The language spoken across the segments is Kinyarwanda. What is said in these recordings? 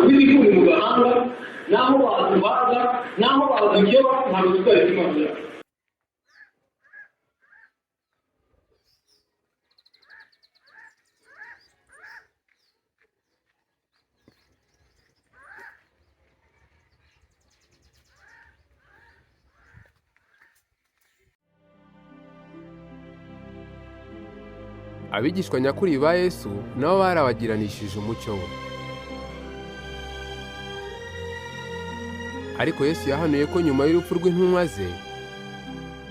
Badukubita ifuni mu gahanga, naho badubaga, naho badukeba, ntabwo tuzareka Imana yacu. Abigishwa nyakuri ba Yesu nabo barabagiranishije umucyo we. Ariko Yesu yahanuye ko nyuma y'urupfu rw'intumwa ze,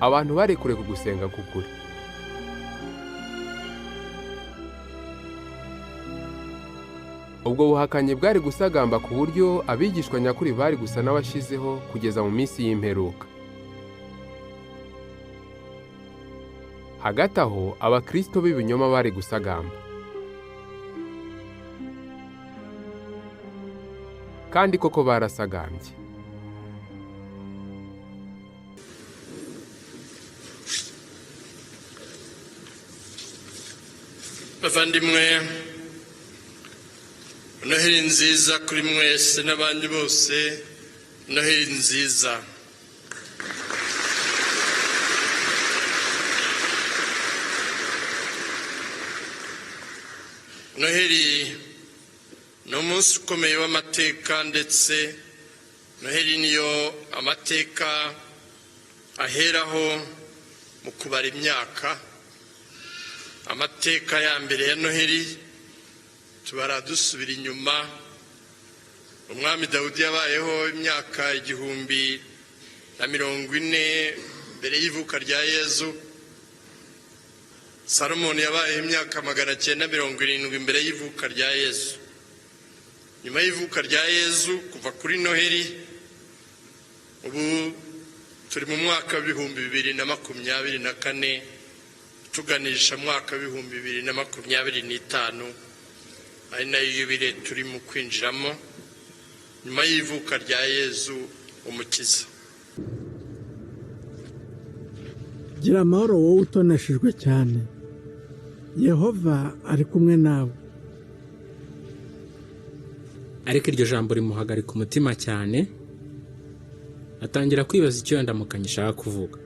abantu bari kureka gusenga k'ukuri. Ubwo buhakanyi bwari gusagamba ku buryo abigishwa nyakuri bari gusa n'abashizeho kugeza mu minsi y'imperuka. Hagati aho, abakristo b'ibinyoma bari gusagamba. Kandi koko barasagambye. Bavandimwe, Noheli nziza kuri mwese n'abandi bose, Noheli nziza. Noheli ni umunsi ukomeye w'amateka, ndetse Noheli niyo amateka aheraho mu kubara imyaka. Amateka ya mbere ya Noheli tubara dusubira inyuma. Umwami Dawudi yabayeho imyaka 1040 mbere y'ivuka rya Yezu. Salomoni yabayeho imyaka 970 mbere y'ivuka rya Yezu. Nyuma y'ivuka rya Yezu, kuva kuri Noheli, ubu turi mu mwaka w'2024, tuganisha mwaka w'2025, ari nayo yubile turi mu kwinjiramo nyuma y'ivuka rya Yezu Umukiza. Gira amahoro wowe utoneshejwe cyane, Yehova ari kumwe nawe. Ariko iryo jambo rimuhagarika umutima cyane, atangira kwibaza icyo ndamukanyi ishaka kuvuga.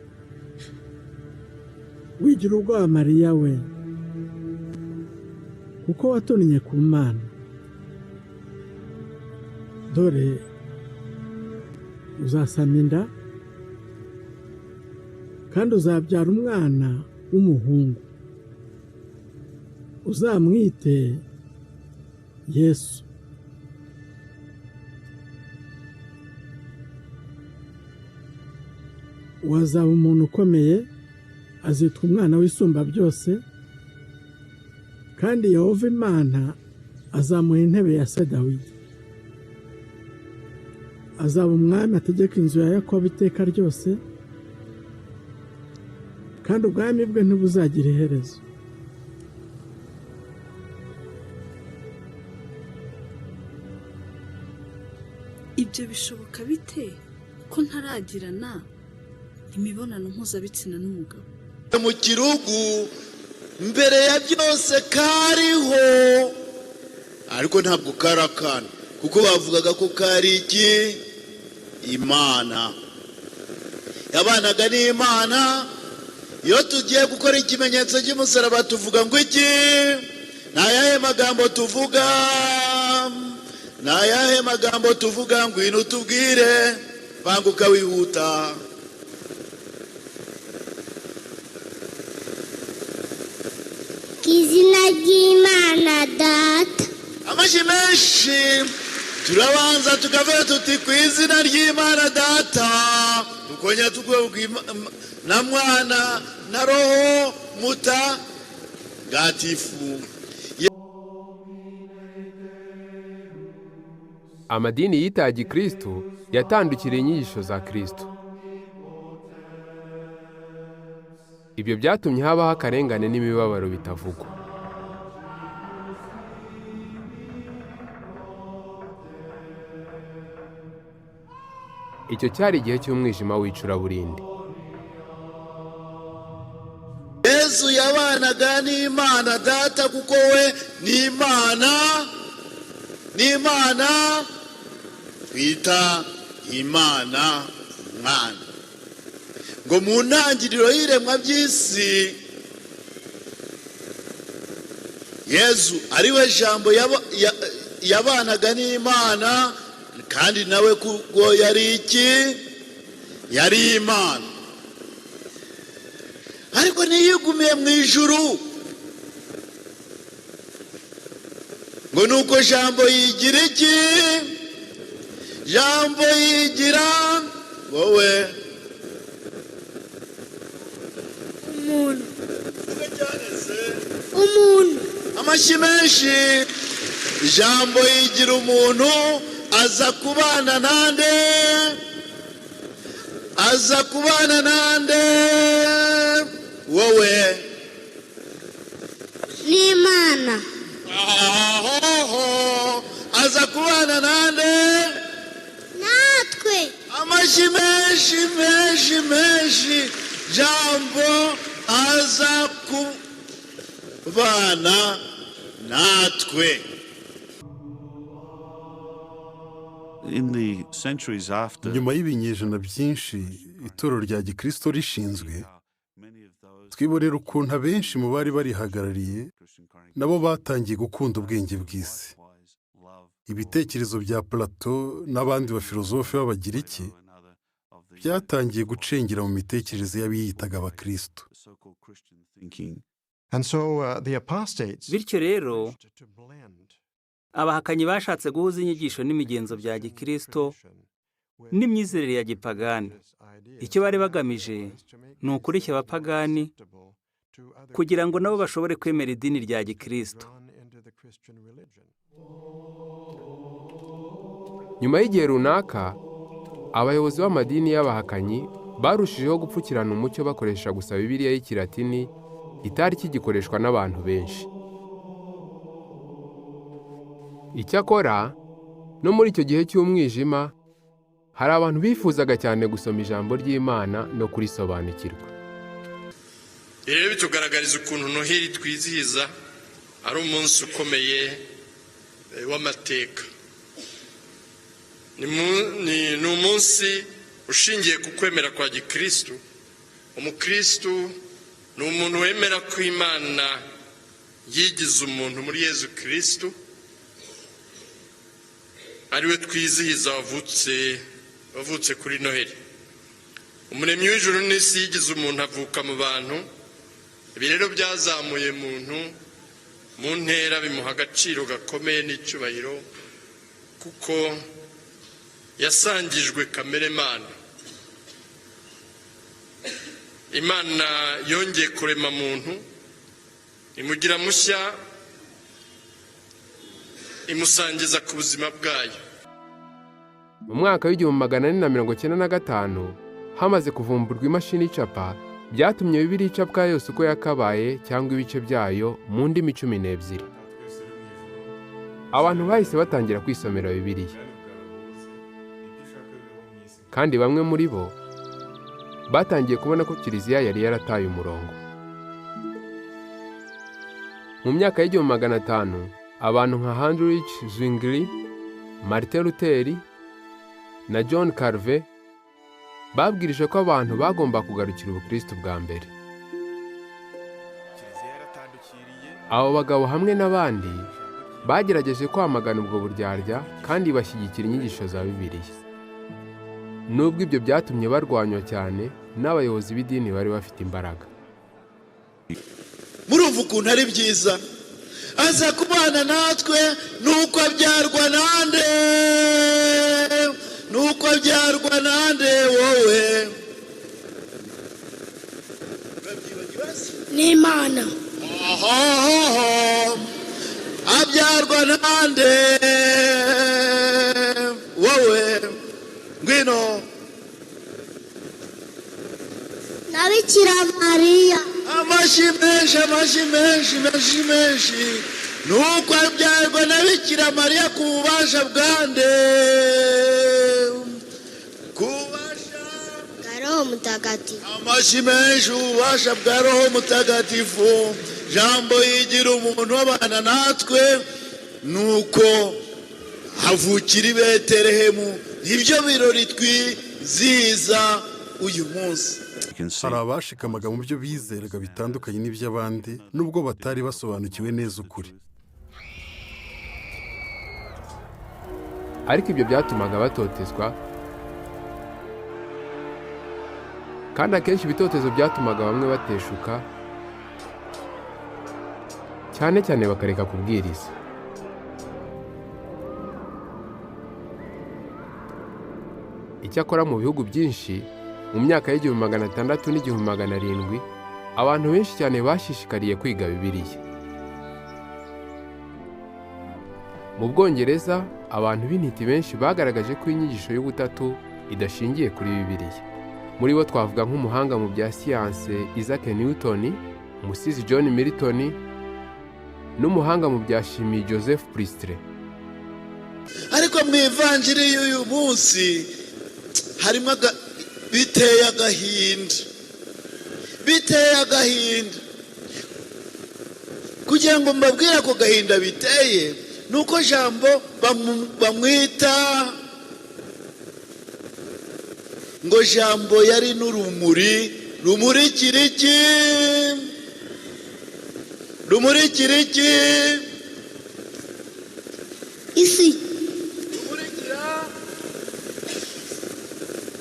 Wigira ubwoba Mariya we, kuko watonnye ku Mana. Dore uzasama inda, kandi uzabyara umwana w'umuhungu, uzamwite Yesu. Wazaba umuntu ukomeye, azitwa umwana w'Isumba byose, kandi Yehova Imana azamuha intebe ya se Dawidi. Azaba umwami ategeka inzu ya Yakobo iteka ryose, kandi ubwami bwe ntibuzagira iherezo. Ibyo bishoboka bite ko ntaragirana imibonano mpuzabitsina n'umugabo? Mu kirugu mbere ya byose kariho, ariko ntabwo kari akana, kuko bavugaga ko kari iki? Imana. Yabanaga n'Imana. Iyo tugiye gukora ikimenyetso cy'umusaraba tuvuga ngo iki? Ni ayahe magambo tuvuga? Ni ayahe magambo tuvuga? Ngwino utubwire, banguka wihuta. Izina ry'Imana Data. Amashyi menshi. Turabanza tukavuga tuti ku izina ry'Imana Data, tukongera tukavuga na Mwana na Roho Mutagatifu. Amadini yitaye Gikristo yatandukiriye inyigisho za Kristo. Ibyo byatumye habaho akarengane n'imibabaro bitavugwa. Icyo cyari igihe cy'umwijima w'icuraburindi. Yesu yabanaga n'Imana Data, kuko we ni Imana, ni Imana. Twita Imana Mwana. Ngo mu ntangiriro y'iremwa by'isi, Yezu ariwe Jambo yabanaga n'Imana, kandi nawe kuko yari iki? Yari Imana. Ariko ntiyigumiye mu ijuru, ngo nuko Jambo yigira iki? Jambo yigira wowe umuntu. Umuntu. Amashyi menshi. Jambo yigira umuntu, aza kubana nande? Aza kubana nande? Wowe n'Imana. Aza kubana nande? Natwe. Amashyi menshi menshi menshi. Jambo aza kubana natwe. Nyuma y'ibinyejana byinshi itorero rya gikristo rishinzwe, twibonera ukuntu abenshi mu bari barihagarariye nabo batangiye gukunda ubwenge bw'isi. Ibitekerezo bya Plato n'abandi bafilozofe b'Abagiriki byatangiye gucengera mu mitekerereze y'abiyitaga abakristo. Bityo rero, abahakanyi bashatse guhuza inyigisho n'imigenzo bya gikristo n'imyizerere ya gipagani. Icyo bari bagamije ni ukureshya abapagani kugira ngo nabo bashobore kwemera idini rya gikristo. Nyuma y'igihe runaka, abayobozi b'amadini y'abahakanyi barushijeho gupfukirana umucyo bakoresha gusa Bibiliya y'Ikilatini itari ikigikoreshwa n'abantu benshi. Icyakora, no muri icyo gihe cy'umwijima, hari abantu bifuzaga cyane gusoma ijambo ry'Imana no kurisobanukirwa. Rero bitugaragariza ukuntu Noheli twizihiza ari umunsi ukomeye w'amateka. Ni umunsi ushingiye ku kwemera kwa gikristu. Umukristu ni umuntu wemera ko Imana yigize umuntu muri Yezu Kristu, ariwe twizihiza wavutse kuri Noheli. Umuremyi w'ijuru n'isi yigize umuntu avuka mu bantu. Ibi rero byazamuye muntu mu ntera, bimuha agaciro gakomeye n'icyubahiro, kuko yasangijwe kamere Mana. Imana yongeye kurema muntu, imugira mushya, imusangiza ku buzima bwayo. Mu mwaka w'1495 hamaze kuvumburwa imashini icapa, byatumye Bibiliya icapwa yose uko yakabaye cyangwa ibice byayo mu ndimi 12. Abantu bahise batangira kwisomera Bibiliya, kandi bamwe muri bo batangiye kubona ko Kiliziya yari yarataye umurongo. Mu myaka y'1500, abantu nka Heinrich Zwingli, Martin Luther na John Calvin babwirije ko abantu bagomba kugarukira ubukristo bwa mbere. Abo bagabo hamwe n'abandi bagerageje kwamagana ubwo buryarya kandi bashyigikira inyigisho za Bibiliya. Nubwo ibyo byatumye barwanywa cyane n'abayobozi b'idini bari bafite imbaraga. Murumva ukuntu ari byiza. Aza kubana natwe nuko abyarwa nande? Nuko abyarwa nande? Wowe n'Imana. Abyarwa nande? Wowe ngwino. Na Bikira Mariya. Amashyi menshi, amashyi menshi, menshi menshi. Nuko abyarwa na Bikira Mariya ku bubasha bwande? Ku bubasha bwa Roho Mutagatifu. Amashyi menshi, ububasha bwa Roho Mutagatifu. Jambo yigira umuntu wabana natwe, nuko Avukira i Betelehemu. Nibyo birori twizihiza uyu munsi. Hari abashikamaga mu byo bizeraga bitandukanye n'iby'abandi, nubwo batari basobanukiwe neza ukuri. Ariko ibyo byatumaga batotezwa, kandi akenshi ibitotezo byatumaga bamwe bateshuka, cyane cyane bakareka kubwiriza. Icyakora mu bihugu byinshi, mu myaka y'1600 n'1700, abantu benshi cyane bashishikariye kwiga Bibiliya. Mu Bwongereza, abantu b'intiti benshi bagaragaje ko inyigisho y'ubutatu idashingiye kuri Bibiliya. Muri bo twavuga nk'umuhanga mu bya siyanse Isaac Newton, umusizi John Milton, n'umuhanga mu bya shimi Joseph Priestley. Ariko mu ivanjiri y'uyu munsi harimo biteye agahinda, biteye agahinda. Kugira ngo mbabwire ako gahinda biteye, nuko Jambo bamwita ngo Jambo yari n'urumuri rumurikira iki? Rumurikira iki? Isi.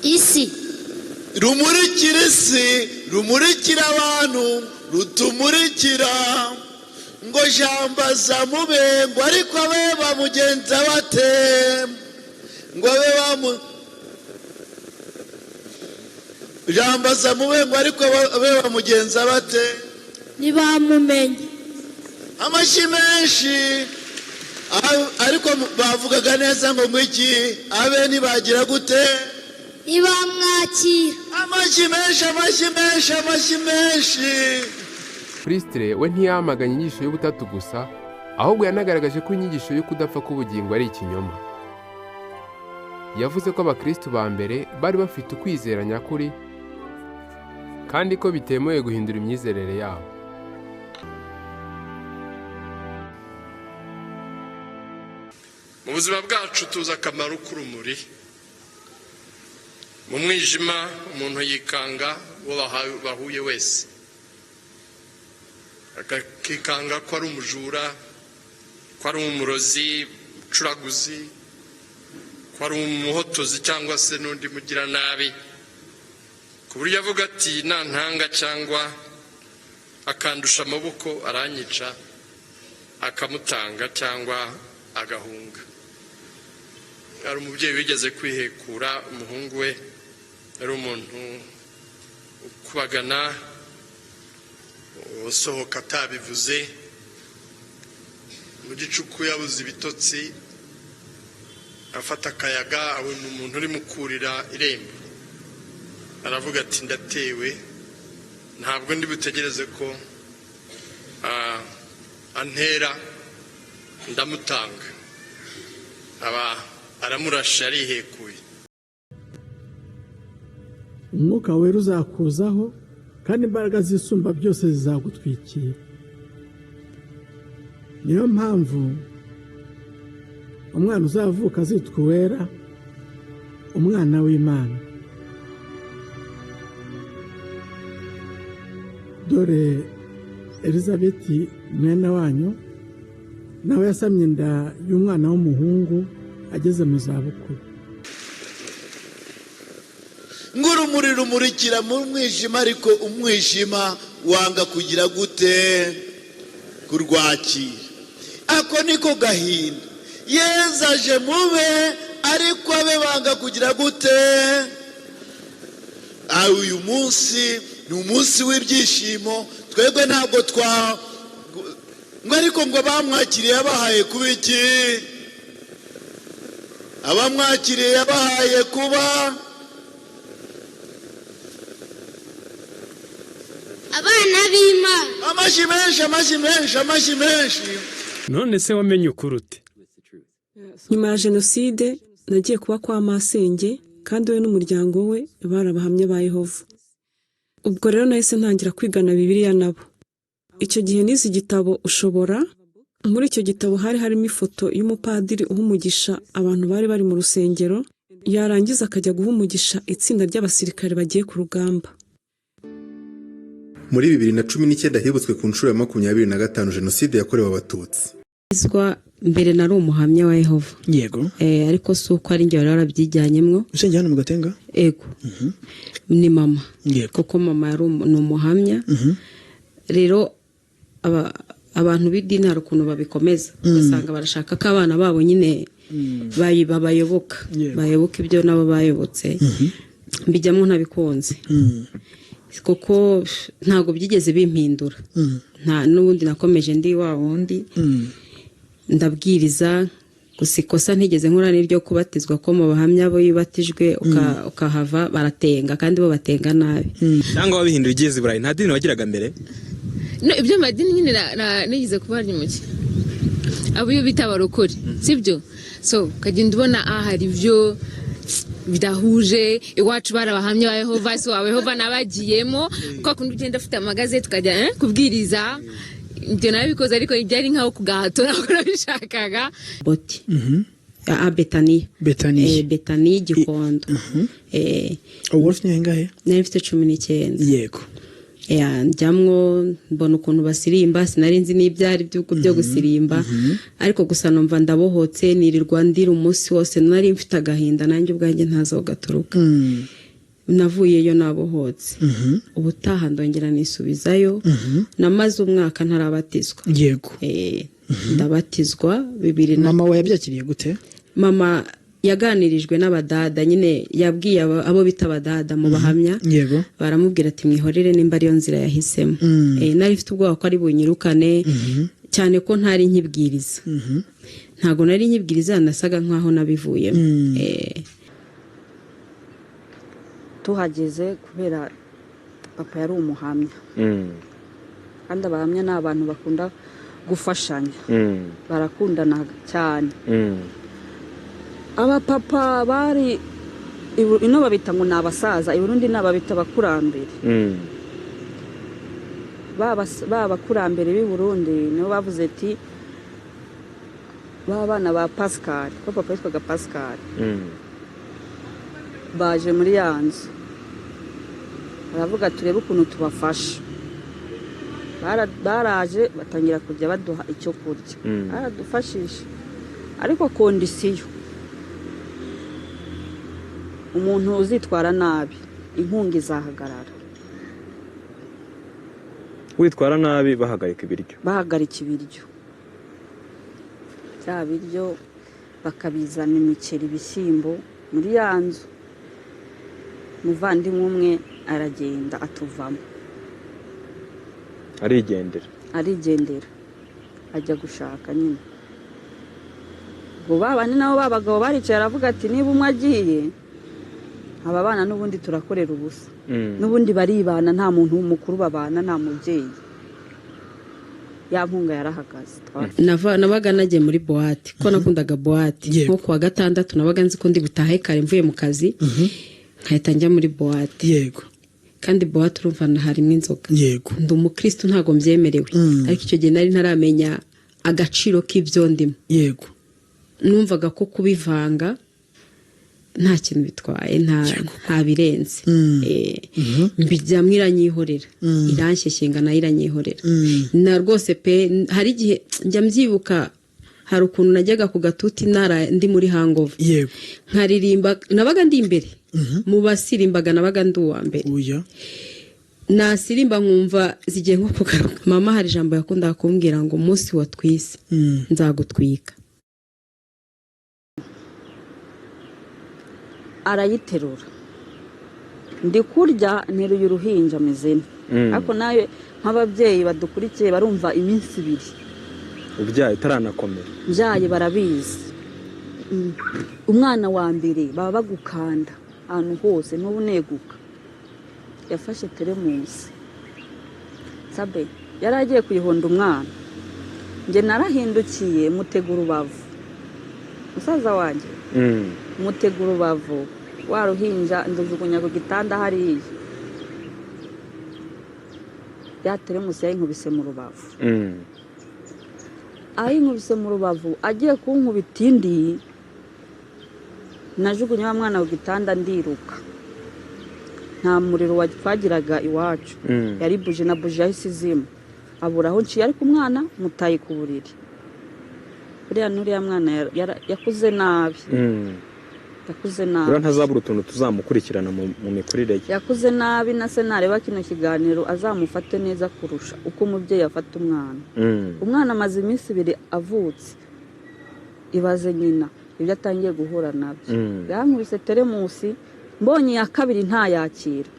Isi. Rumurikira isi, rumurikira abantu, rutumurikira. Ngo Jambo aza mube, ngo ariko abe bamugenza bate? Ngo abe bamu Jambo aza mube, ngo ariko abe bamugenza bate? Ntibamumenye. Amashyi menshi. Ariko bavugaga neza ngo ngwiki abe ntibagira gute? Ntibamwakira. Amashyi menshi, amashyi menshi, amashyi menshi. Priestley we ntiyamaganye inyigisho y'ubutatu gusa, ahubwo yanagaragaje ko inyigisho yo kudapfa k'ubugingo ari ikinyoma. Yavuze ko abakristu ba mbere bari bafite ukwizera nyakuri, kandi ko bitemewe guhindura imyizerere yabo. Mu buzima bwacu tuzi akamaro k'urumuri. Mu mwijima umuntu yikanga uwo bahuye wese, akikanga ko ari umujura, ko ari umurozi, umucuraguzi, ko ari umuhotozi cyangwa se n'undi mugiranabi, ku buryo avuga ati nantanga cyangwa akandusha amaboko aranyica, akamutanga cyangwa agahunga. Hari umubyeyi wigeze kwihekura umuhungu we, yari umuntu ukubagana, usohoka atabivuze. Mu gicuku yabuze ibitotsi, afata akayaga, abona umuntu urimo kurira irembo, aravuga ati ndatewe, ntabwo ndi butegereze ko antera, ndamutanga. Aba aramurashe, arihekuye. Umwuka wera uzakuzaho, kandi imbaraga zisumba byose zizagutwikira. Niyo mpamvu umwana uzavuka azitwa uwera, umwana w'Imana. Dore Elizabeti mwene wanyu nawe yasamye inda y'umwana w'umuhungu ageze mu zabukuru. Ngo urumuri rumurikira mu mwijima, ariko umwijima wanga kugira gute? Kurwakira. Ako niko gahinda. Yezu aje mube, ariko abe banga kugira gute? Uyu munsi ni umunsi w'ibyishimo. Twebwe ntabwo twa ngo ariko ngo bamwakiriye abahaye kuba iki? Abamwakiriye yabahaye kuba abana b'Imana. Amashyi menshi, amashyi menshi, amashyi menshi. None se wamenye ukuri ute? Nyuma ya jenoside nagiye kuba kwa masenge, kandi we n'umuryango we bari abahamya ba Yehova. Ubwo rero nahise ntangira kwigana Bibiliya nabo. Icyo gihe nize igitabo Ushobora, Muri icyo gitabo hari harimo ifoto y'umupadiri uha umugisha abantu bari bari mu rusengero, yarangiza akajya guha umugisha itsinda ry'abasirikare bagiye ku rugamba. Muri 2019 hibutswe ku nshuro ya 25 Jenoside yakorewe Abatutsi. Mbere nari umuhamya wa Yehova. Yego. Ariko si uko ari njye wari warabyijyanyemwo. Usengera hano mu Gatenga? Ego. Ni mama. Yego. Kuko mama yari ni umuhamya. Rero abantu b'idini hari ukuntu babikomeza, ugasanga barashaka ko abana babo nyine babayoboka, bayoboka ibyo nabo bayobotse. Mbijyamo ntabikunze, kuko ntabwo byigeze bimpindura. Nta n'ubundi nakomeje ndi wa wundi, ndabwiriza gusa. Ikosa ntigeze nkora ni iryo kubatizwa, ko mu bahamya bo iyo ubatijwe ukahava baratenga, kandi bo batenga nabi. Cyangwa wabihinduye ugeze i Burayi? Nta dini wagiraga mbere? No, ibyo madini nyine nigeze kuba mu abo iyo bita abarokore, sibyo? So ukagenda ubona hari ibyo bidahuje. Iwacu bari abahamya ba Yehova, so aba Yehova nabagiyemo kwa kundi ugenda ufite amagazeti ukajya kubwiriza. Ibyo nabikoze, ariko byari nkaho ku gahato, ntabwo nabishakaga. Boti a Betaniya. Betaniya. Betaniya Gikondo. Ubu wari ufite ingahe? Nari mfite 19. Yego. Njyamwo mbona ukuntu basirimba, sinari nzi n'ibyari byo gusirimba, ariko gusa numva ndabohotse. Nirirwa ndira umunsi wose, nari mfite agahinda nanjye ubwanjye ntazi aho gaturuka. Navuyeyo nabohotse. Ubutaha ndongera nisubizayo, namaze umwaka ntarabatizwa. Yego. Ndabatizwa bibiri na Mama we yabyakiriye gute? Mama yaganirijwe n'abadada nyine, yabwiye abo bita abadada mu bahamya. Yego. Baramubwira ati: "Mwihorere nimba ariyo nzira yahisemo." Nari mfite ubwoba ko ari bunyirukane, cyane ko ntari nkibwiriza. Ntabwo nari nkibwiriza, nasaga nkaho nabivuyemo. Tuhageze, kubera papa yari umuhamya, kandi abahamya ni abantu bakunda gufashanya, barakundana cyane. Abapapa bari ino babita ngo ni abasaza, i Burundi ni ababita abakurambere. Ba bakurambere b'i Burundi nibo bavuze ati: "Ba bana ba Pascal," ko papa yitwaga Pascal, baje muri ya nzu, baravuga: "Turebe ukuntu tubafasha." Baraje batangira kujya baduha icyo kurya. Baradufashije, ariko condition: umuntu uzitwara nabi, inkunga izahagarara. Witwara nabi bahagarika ibiryo? Bahagarika ibiryo. Bya biryo bakabizana, imiceri, ibishyimbo muri ya nzu. Umuvandimwe umwe aragenda atuvamo. Arigendera? Arigendera, ajya gushaka nyine. Ubwo babandi nabo b'abagabo baricaye, aravuga ati: "Niba umwe agiye, aba bana n'ubundi turakorera ubusa." N'ubundi baribana, nta muntu mukuru babana, nta mubyeyi. Ya nkunga yarahagaze. Nabaga nagiye muri boîte, ko nakundaga boîte. Nko kuwa gatandatu nabaga nzi ko ndi butahe kare mvuye mu kazi, nkahita njya muri boîte. Yego. Kandi boîte urumva harimo inzoga. Yego. Ndi umukristo, ntabwo mbyemerewe, ariko icyo gihe nari ntaramenya agaciro k'ibyo ndimo. Yego. Numvaga ko kubivanga nta kintu bitwaye, nta birenze. Mbijyamo, iranyihorera, iranshyeshyenga nayo iranyihorera na rwose pe. Hari igihe njya mbyibuka, hari ukuntu najyaga ku gatuti nara ndi muri hangover. Yego. Nkaririmba, nabaga ndi imbere mu basirimbaga, nabaga ndi uwa mbere. Oya. Nasirimba nkumva zigiye nko kugaruka. Mama hari ijambo yakundaga kumbwira ngo: "Umunsi watwise nzagutwika." Arayiterura, ndi kurya, nteruye uruhinja meze ariko nawe nk'ababyeyi badukurikiye barumva iminsi 2 Ubyaye utaranakomera. Mbyaye, barabizi. Umwana wa mbere baba bagukanda ahantu hose, ntuba uneguka. Yafashe teremusi, sabe yari agiye kuyihonda umwana. Njye narahindukiye mutega urubavu, musaza wanjye, mutega urubavu, wa ruhinja ndujugunya ku gitanda hariya. Ya teremusi yayinkubise mu rubavu. Ayinkubise mu rubavu agiye kunkubita indi, najugunye wa mwana ku gitanda ndiruka. Nta muriro twagiraga iwacu, yari buji na buji yahise izima, abura aho nciye, ariko umwana mutaye ku buriri. Buriya n'uriya mwana yakuze nabi. Yakuze nabi. Buriya ntazabura utuntu tuzamukurikirana mu mikurire ye. Yakuze nabi, na se nareba kino kiganiro azamufate neza kurusha uko umubyeyi afata umwana. Umwana amaze iminsi 2 avutse, ibaze nyina ibyo atangiye guhura nabyo. Yankubise teremusi, mbonye iya kabiri ntayakira,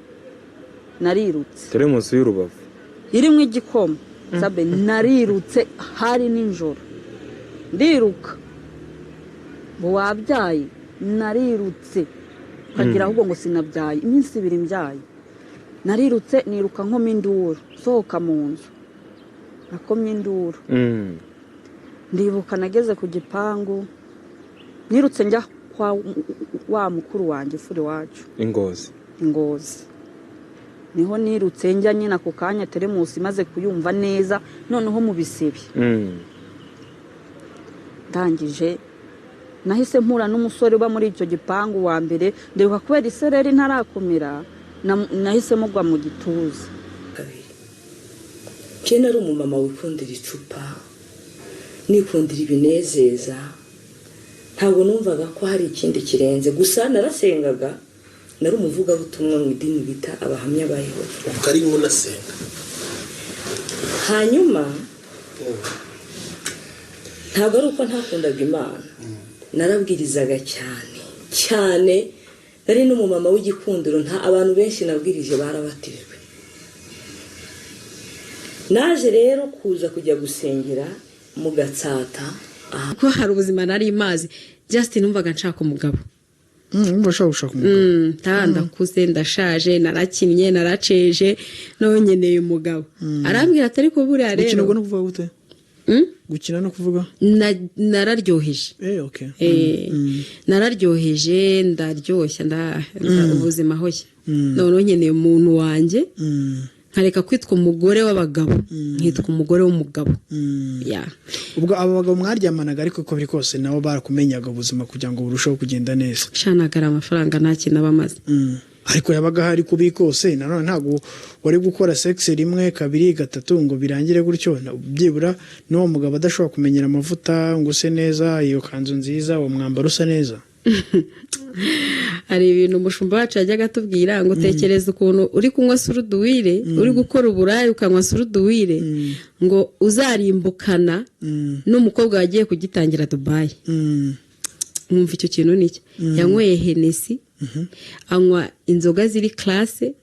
narirutse. Teremusi y'urubavu irimo igikoma, sabe, narirutse, hari nijoro, ndiruka ngo wabyaye, narirutse ukagira ahubwo ngo sinabyaye, iminsi 2 mbyaye. Narirutse niruka nkoma induru, sohoka mu nzu nakomye induru. Ndibuka nageze ku gipangu, nirutse njya kwa wa mukuru wanjye furi wacu Ingozi. Niho nirutse njya nyina ku kanya teremusi maze kuyumva neza, noneho mu bisebe. Ndangije nahise mpura n'umusore uba muri icyo gipangu wa mbere, ndibuka kubera isereri ntarakumira, nahise mugwa mu gituza. Njye nari umumama wikundira icupa, nikundira ibinezeza, ntabwo numvaga ko hari ikindi kirenze. Gusa narasengaga, nari umuvugabutumwa mu idini bita Abahamya ba Yehova. Ubwo ari unasenga. Hanyuma ntabwo ari uko ntakundaga Imana, narabwirizaga cyane cyane, nari n'umumama w'igikundiro, nta abantu benshi nabwirije barabatijwe. Naje rero kuza kujya gusengera mu Gatsata. Ko hari ubuzima nari mazi, Justin numvaga nshaka umugabo. Numva ushaka gushaka umugabo. Ndakuze, ndashaje, narakinnye, naraceje, none nkeneye umugabo. Arambwira ati ariko buriya rero. Gukina no kuvuga gute? Gukina no kuvuga? Nararyoheje. Okay. Nararyoheje, ndaryoshya, ubuzima hoshya. None nkeneye umuntu wanjye. Nkareka kwitwa umugore w'abagabo, nkitwa umugore w'umugabo. Ubwo abo bagabo mwaryamanaga ariko uko biri kose nabo barakumenyaga ubuzima kugira ngo burusheho kugenda neza. Shanagara amafaranga nta kintu abamaze. Ariko yabaga hari kubikose, nanone ntabwo wari gukora sex 1 2 3 ngo birangire gutyo. Byibura n'uwo mugabo adashobora kumenyera amavuta ngo use neza, iyo kanzu nziza, uwo mwambaro usa neza. Hari ibintu umushumba wacu yajyaga atubwira ngo tekereza ukuntu uri kunywa suruduwire, uri gukora uburaya ukanywa suruduwire, ngo uzarimbukana n'umukobwa wagiye kugitangira Dubai. Mwumva icyo kintu nicyo. Yanyweye Hennessy, anywa inzoga ziri classe,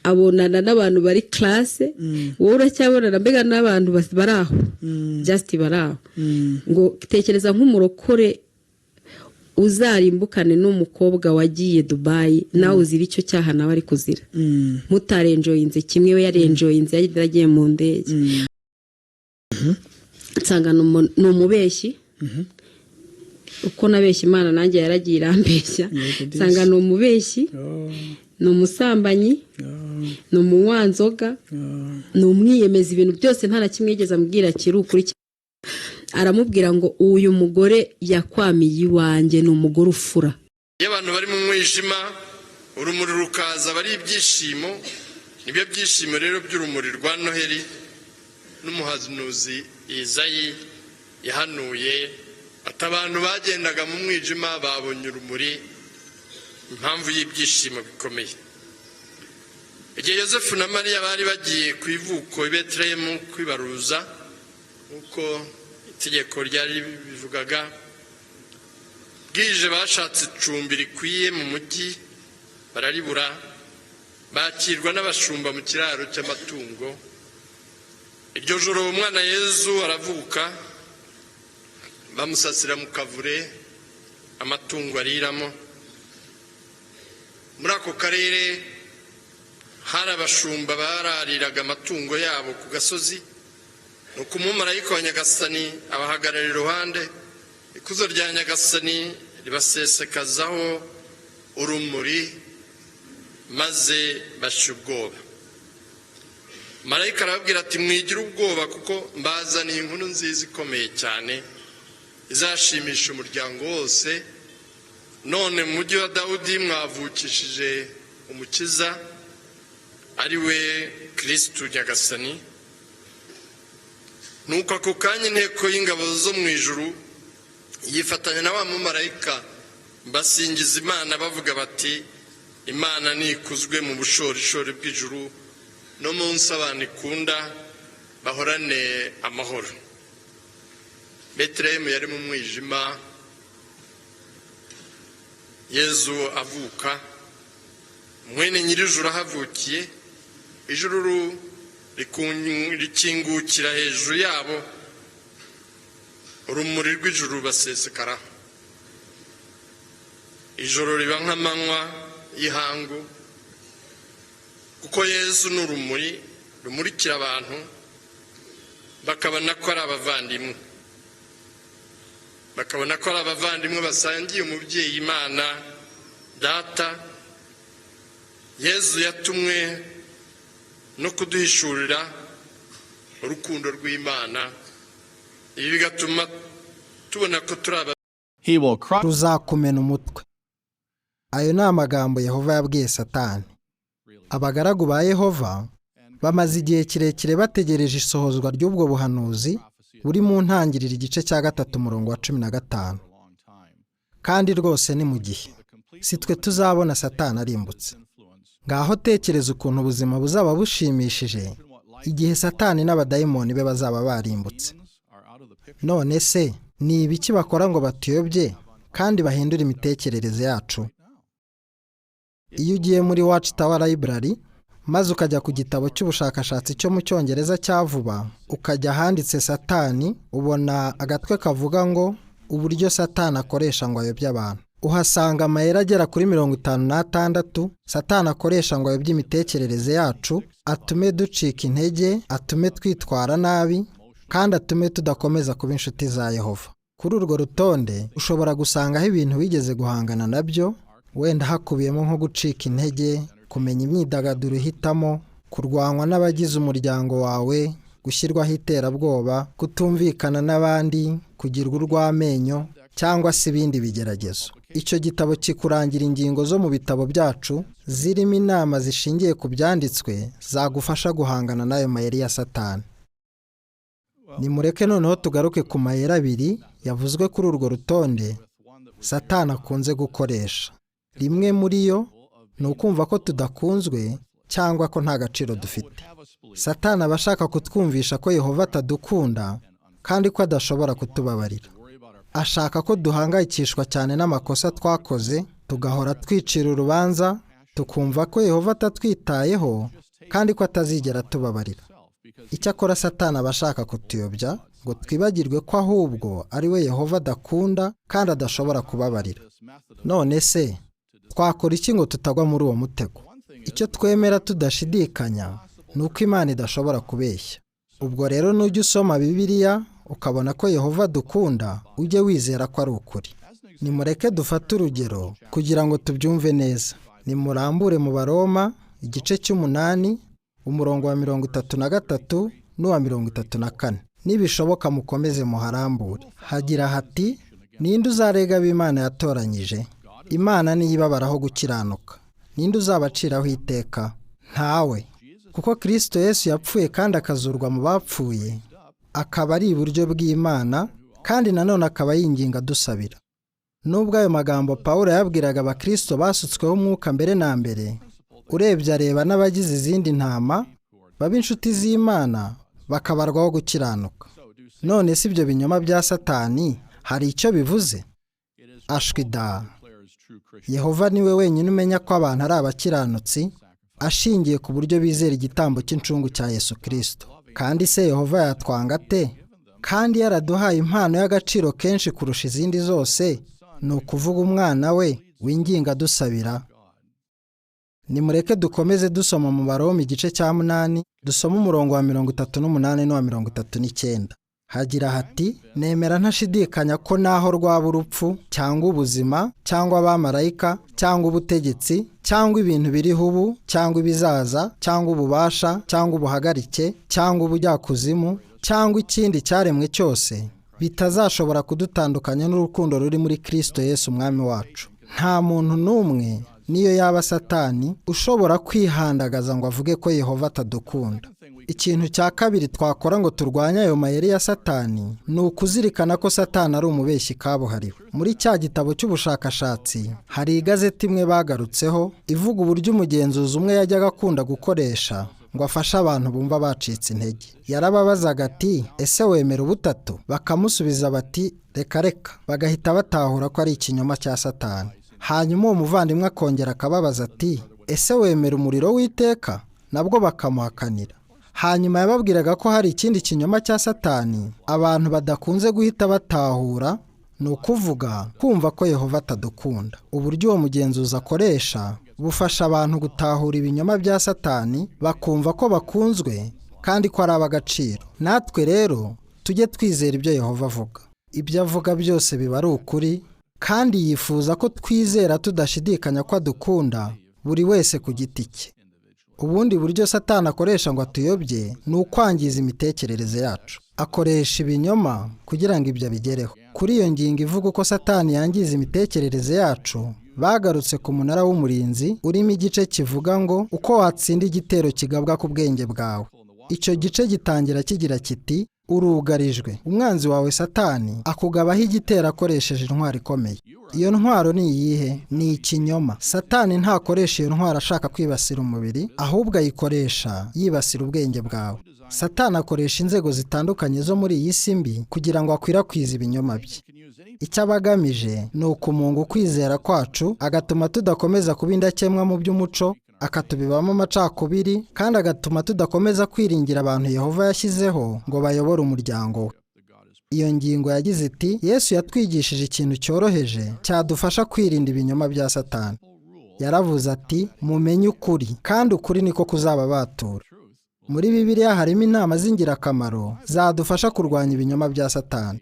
abonana n'abantu bari classe, wowe uracyabonana mbega n'abantu bari aho, just bari aho. Ngo tekereza nk'umurokore uzarimbukane n'umukobwa wagiye Dubai, nawe uzira icyo cyaha nawe ari kuzira. Mutarenjoyinze kimwe, we yarenjoyinze yaragiye mu ndege. Nsanga ni umubeshyi. Uko nabeshya Imana nanjye yaragiye irambeshya. Nsanga ni umubeshyi, ni umusambanyi, ni umunywanzoga, ni umwiyemeza, ibintu byose nta na kimwe yigeze ambwira kiri ukuri. Aramubwira ngo uyu mugore yakwamiye iwanjye ni umugore ufura. Iyo abantu bari mu mwijima urumuri rukaza bari ibyishimo, nibyo byishimo rero by'urumuri rwa Noheli n'umuhanuzi Izayi yahanuye ati abantu bagendaga mu mwijima babonye urumuri, impamvu y'ibyishimo bikomeye. Igihe Yosefu na Mariya bari bagiye ku ivuko i Betelehemu kwibaruza uko itegeko ryari bivugaga, bwije bashatse icumbi rikwiye mu mujyi bararibura, bakirwa n'abashumba mu kiraro cy'amatungo. Iryo joro umwana Yezu aravuka, bamusasira mu kavure amatungo ariramo. Muri ako karere hari abashumba barariraga amatungo yabo ku gasozi. Nuko umumarayika wa Nyagasani abahagarara iruhande, ikuzo rya Nyagasani ribasesekazaho urumuri, maze bashya ubwoba. Marayika arababwira ati: "Mwigire ubwoba, kuko mbazaniye inkuru nziza ikomeye cyane izashimisha umuryango wose. None mu mujyi wa Dawudi mwavukishije Umukiza, ari we Kirisitu Nyagasani." Nuko ako kanya inteko y'ingabo zo mu ijuru yifatanya na wa mumarayika, basingiza Imana bavuga bati: "Imana nikuzwe mu bushorishori bw'ijuru, no munsi abantu ikunda bahorane amahoro." Betelehemu yari mu mwijima Yezu avuka, mwene Nyir'ijuru ahavukiye. Ijuru rikingukira hejuru yabo, urumuri rw'ijuru basesekaraho. Ijoro riba nk'amanywa y'ihangu, kuko Yezu ni urumuri rumurikira abantu, bakabona ko ari abavandimwe, bakabona ko ari abavandimwe basangiye umubyeyi Imana Data. Yezu yatumwe no kuduhishurira urukundo rw'Imana, ibi bigatuma tubona ko turi aba Ruzakumena umutwe. Ayo ni amagambo Yehova yabwiye Satani. Abagaragu ba Yehova bamaze igihe kirekire bategereje isohozwa ry'ubwo buhanuzi buri mu Ntangiriro igice cya 3 umurongo wa 15. Kandi rwose ni mu gihe si twe tuzabona Satani arimbutse. Ngaho tekereza ukuntu ubuzima buzaba bushimishije igihe Satani n'abadayimoni be bazaba barimbutse. None se ni ibiki bakora ngo batuyobye kandi bahindure imitekerereze yacu? Iyo ugiye muri Watchtower Library maze ukajya ku gitabo cy'ubushakashatsi cyo mu Cyongereza cya vuba, ukajya ahanditse Satani, ubona agatwe kavuga ngo "Uburyo Satani akoresha ngo ayobye abantu". Uhasanga amayeri agera kuri 56 Satani akoresha ngo ayobye imitekerereze yacu, atume ducika intege, atume twitwara nabi, kandi atume tudakomeza kuba inshuti za Yehova. Kuri urwo rutonde ushobora gusangaho ibintu wigeze guhangana nabyo, wenda hakubiyemo nko gucika intege, kumenya imyidagaduro uhitamo, kurwanywa n'abagize umuryango wawe, gushyirwaho iterabwoba, kutumvikana n'abandi, kugirwa urw'amenyo cyangwa se ibindi bigeragezo. Icyo gitabo kikurangira ingingo zo mu bitabo byacu zirimo inama zishingiye ku Byanditswe zagufasha guhangana n'ayo mayeri ya Satani. Nimureke noneho tugaruke ku mayeri abiri yavuzwe kuri urwo rutonde Satani akunze gukoresha. Rimwe muri yo ni ukumva ko tudakunzwe cyangwa ko nta gaciro dufite. Satani aba ashaka kutwumvisha ko Yehova atadukunda kandi ko adashobora kutubabarira. Ashaka ko duhangayikishwa cyane n'amakosa twakoze, tugahora twicira urubanza, tukumva ko Yehova atatwitayeho kandi ko atazigera atubabarira. Icyakora Satani aba ashaka kutuyobya ngo twibagirwe ko ahubwo ari we Yehova adakunda kandi adashobora kubabarira. None se twakora iki ngo tutagwa muri uwo mutego? Icyo twemera tudashidikanya ni uko Imana idashobora kubeshya. Ubwo rero nujya usoma Bibiliya ukabona ko Yehova dukunda, ujye wizera ko ari ukuri. Nimureke dufate urugero kugira ngo tubyumve neza. Nimurambure mu Baroma igice cy'8 umurongo wa 33 n'uwa 34. Nibishoboka mukomeze muharambure. Hagira hati: "Ninde uzarega ab'Imana yatoranyije? Imana niyo ibabaraho gukiranuka. Ninde uzabaciraho iteka? Ntawe. Kuko Kristo Yesu yapfuye kandi akazurwa mu bapfuye, akaba ari iburyo bw'Imana, kandi nanone akaba yinginga adusabira." Nubwo ayo magambo Pawulo yabwiraga Abakristo basutsweho umwuka mbere na mbere, urebye areba n'abagize izindi ntama baba inshuti z'Imana bakabarwaho gukiranuka. None si ibyo binyoma bya Satani hari icyo bivuze? Ashwi da! Yehova niwe wenyine umenya ko abantu ari abakiranutsi ashingiye ku buryo bizera igitambo cy'incungu cya Yesu Kristo. Kandi se Yehova yatwanga ate kandi yaraduhaye impano y'agaciro kenshi kurusha izindi zose, ni ukuvuga Umwana we winginga adusabira? Nimureke dukomeze dusoma mu Baroma igice cya 8, dusome umurongo wa 38 n'uwa 39. Hagira hati: "Nemera ntashidikanya ko naho rwaba urupfu cyangwa ubuzima cyangwa abamarayika cyangwa ubutegetsi cyangwa ibintu biriho ubu cyangwa ibizaza cyangwa ububasha cyangwa ubuhagarike cyangwa ubujyakuzimu cyangwa ikindi cyaremwe cyose bitazashobora kudutandukanya n'urukundo ruri muri Kristo Yesu Umwami wacu." Nta muntu n'umwe, niyo yaba Satani, ushobora kwihandagaza ngo avuge ko Yehova atadukunda. Ikintu cya kabiri twakora ngo turwanye ayo mayeri ya Satani ni ukuzirikana ko Satani ari umubeshyi kabuhariwe. Muri cya gitabo cy'ubushakashatsi hari igazeti imwe bagarutseho ivuga uburyo umugenzuzi umwe yajyaga akunda gukoresha ngo afashe abantu bumva bacitse intege. Yarababazaga ati: "Ese wemera ubutatu?" Bakamusubiza bati: "Reka reka." Bagahita batahura ko ari ikinyoma cya Satani. Hanyuma uwo muvandimwe akongera akababaza ati: "Ese wemera umuriro w'iteka?" Nabwo bakamuhakanira. Hanyuma yababwiraga ko hari ikindi kinyoma cya Satani abantu badakunze guhita batahura, ni ukuvuga kumva ko Yehova atadukunda. Uburyo uwo mugenzuzi akoresha bufasha abantu gutahura ibinyoma bya Satani, bakumva ko bakunzwe kandi ko ari ab'agaciro. Natwe rero tujye twizera ibyo Yehova avuga. Ibyo avuga byose biba ari ukuri, kandi yifuza ko twizera tudashidikanya ko adukunda, buri wese ku giti cye. Ubundi buryo Satani akoresha ngo atuyobye ni ukwangiza imitekerereze yacu. Akoresha ibinyoma kugira ngo ibyo abigereho. Kuri iyo ngingo ivuga uko Satani yangiza imitekerereze yacu, bagarutse ku Munara w'Umurinzi urimo igice kivuga ngo uko watsinda igitero kigabwa ku bwenge bwawe. Icyo gice gitangira kigira kiti: "Urugarijwe, umwanzi wawe Satani akugabaho igitero akoresheje intwaro ikomeye." Iyo ntwaro ni iyihe? Ni ikinyoma. Satani ntakoresha iyo ntwaro ashaka kwibasira umubiri, ahubwo ayikoresha yibasira ubwenge bwawe. Satani akoresha inzego zitandukanye zo muri iyi si mbi kugira ngo akwirakwize ibinyoma bye. Icyo aba agamije ni ukumunga ukwizera kwacu, agatuma tudakomeza kuba indakemwa mu by'umuco, akatubibamo amacakubiri, kandi agatuma tudakomeza kwiringira abantu Yehova yashyizeho ngo bayobore umuryango we. Iyo ngingo yagize iti: "Yesu yatwigishije ikintu cyoroheje cyadufasha kwirinda ibinyoma bya Satani. Yaravuze ati: 'Mumenye ukuri, kandi ukuri niko kuzababatura.'" Muri Bibiliya harimo inama z'ingirakamaro zadufasha kurwanya ibinyoma bya Satani.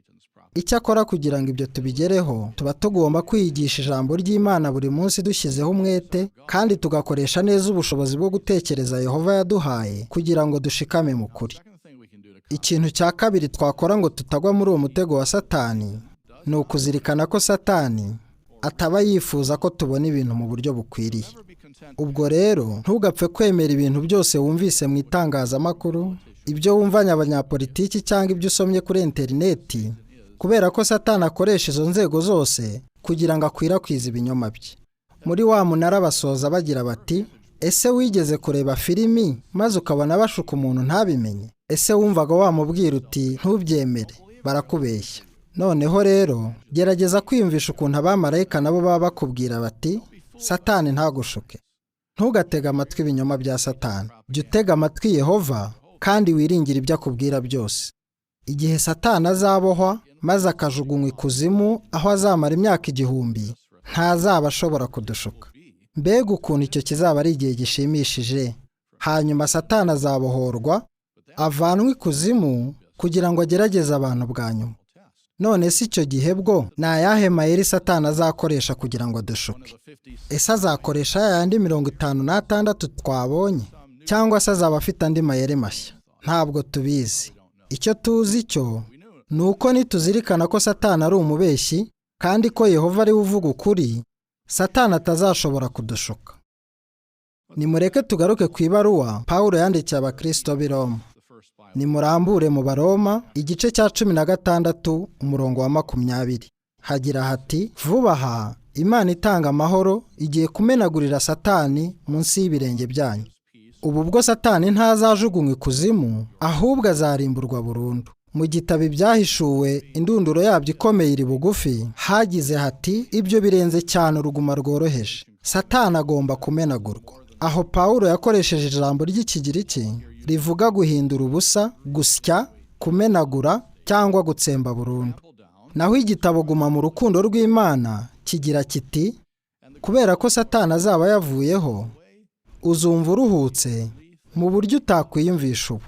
Icyakora kugira ngo ibyo tubigereho, tuba tugomba kwiyigisha ijambo ry'Imana buri munsi dushyizeho umwete, kandi tugakoresha neza ubushobozi bwo gutekereza Yehova yaduhaye kugira ngo dushikame mu kuri. Ikintu cya kabiri twakora ngo tutagwa muri uwo mutego wa Satani ni ukuzirikana ko Satani ataba yifuza ko tubona ibintu mu buryo bukwiriye. Ubwo rero ntugapfe kwemera ibintu byose wumvise mu itangazamakuru, ibyo wumvanye abanyapolitiki cyangwa ibyo usomye kuri interineti, kubera ko Satani akoresha izo nzego zose kugira ngo akwirakwize ibinyoma bye. Muri wa munara basoza bagira bati: "Ese wigeze kureba filimi maze ukabona bashuka umuntu ntabimenye? Ese wumvaga wamubwira uti ntubyemere? Barakubeshya." Noneho rero gerageza kwiyumvisha ukuntu abamarayika nabo baba bakubwira bati: "Satani ntagushuke." Ntugatege amatwi ibinyoma bya Satani. Jya utega amatwi Yehova kandi wiringire ibyo akubwira byose. Igihe Satani azabohwa maze akajugunywa ikuzimu aho azamara imyaka 1000, ntazaba ashobora kudushuka. Mbega ukuntu icyo kizaba ari igihe gishimishije! Hanyuma Satani azabohorwa avanwe ikuzimu kugira ngo agerageze abantu bwa nyuma. None si icyo gihe bwo ni ayahe mayeri Satani azakoresha kugira ngo adushuke? Ese azakoresha yayandi 56 twabonye, cyangwa se azaba afite andi mayeri mashya? Ntabwo tubizi. Icyo tuzi cyo ni uko nituzirikana ko Satani ari umubeshyi kandi ko Yehova ari we uvuga ukuri, Satani atazashobora kudushuka. Nimureke tugaruke ku ibaruwa Pawulo yandikiye Abakristo b'i Roma. Nimurambure mu Baroma igice cya 16 umurongo wa 20. Hagira hati: "Vuba aha Imana itanga amahoro igiye kumenagurira Satani munsi y'ibirenge byanyu. Ubu bwo Satani ntazajugunywa ikuzimu, ahubwo azarimburwa burundu." Mu gitabo Ibyahishuwe indunduro yabyo ikomeye iri bugufi, hagize hati: "Ibyo birenze cyane uruguma rworoheje. Satani agomba kumenagurwa." Aho Pawulo yakoresheje ijambo ry'Ikigiriki rivuga guhindura ubusa, gusya, kumenagura cyangwa gutsemba burundu. Naho igitabo Guma mu rukundo rw'Imana kigira kiti: "Kubera ko Satani azaba yavuyeho, uzumva uruhutse mu buryo utakwiyumvisha ubu.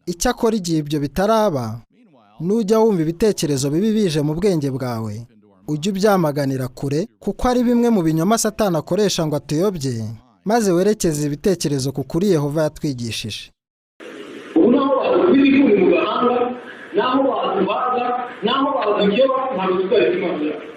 Icyakora igihe ibyo bitaraba, Nujya wumva ibitekerezo bibi bije mu bwenge bwawe, ujye ubyamaganira kure, kuko ari bimwe mu binyoma Satani akoresha ngo atuyobye, maze werekeze ibitekerezo ku kuri Yehova yatwigishije. Ubu naho badukubita ifuni mu gahanga, naho batubaga, naho badukeba, ntabwo tuzareka Imana yacu.